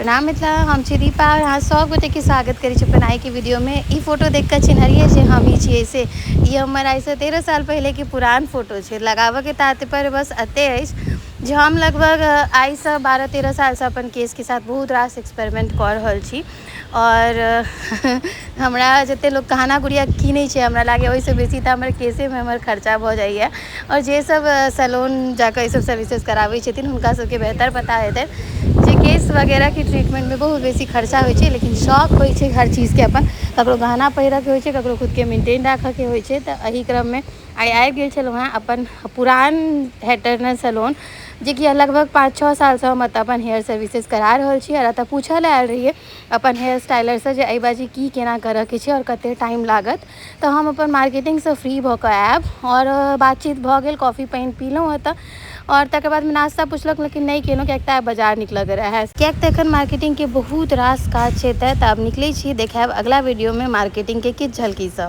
प्रणाम मिथिला, हम छी दीपा और अहाँ सब गोटेके स्वागत करै छी अपन आइके वीडियोमे। ई फोटो देख कऽ चिन्हलियै जे हम ई छियै से ई हमर आइसँ 13 साल पहिलेके पुरान फोटो छै। लगाबऽके तात्पर्य बस एते अछि जे हम लगभग आइसँ 12-13 सालसँ अपन केसके साथ बहुत रास एक्सपेरिमेंट कऽ रहल छी और हमरा जते लोक गहना गुड़िया कीनै छै, हमरा लागैए ओहिसँ बेसी तऽ हमर केसेमे हमर खर्चा भऽ जाइए। आओर जे सब सैलून जाकऽ ई सब सर्विसेज कराबै छथिन, हुनका सबके बेहतर पता हेतनि जे केस वगैरहके ट्रीटमेंटमे बहुत बेसी खर्चा होइ छै, लेकिन शौक होइ छै हर चीजके अपन। ककरो गहना पहिरऽके होइ छै, ककरो खुदके मेंटेन राखऽके होइ छै। तऽ एहि क्रममे आइ आबि गेल छलहुँ हेँ अपन पुरान हेटर्नल सैलून, जेकि लगभग 5-6 सालसँ हम एतऽ अपन हेयर सर्विसेज करा रहल छी। आओर एतऽ पूछऽ लए आयल रहियै अपन हेयर स्टाइलरसँ जे एहि बाजी की केना करऽके छै आओर कते टाइम लागत, तऽ हम अपन मार्केटिंगसँ फ्री भऽ कऽ आयब। आओर बातचीत भऽ गेल, कॉफी पानि पीलहुँ एतऽ आओर तकर बाद नाश्ता पुछलक, लेकिन नहि केलहुँ, किएक तऽ आब बाजार निकलऽके रहै, किएक तऽ एखन मार्केटिंगके बहुत रास काज छै। तऽ आब निकलै छी, देखायब अगला वीडियोमे मार्केटिंगके किछु झलकी सब।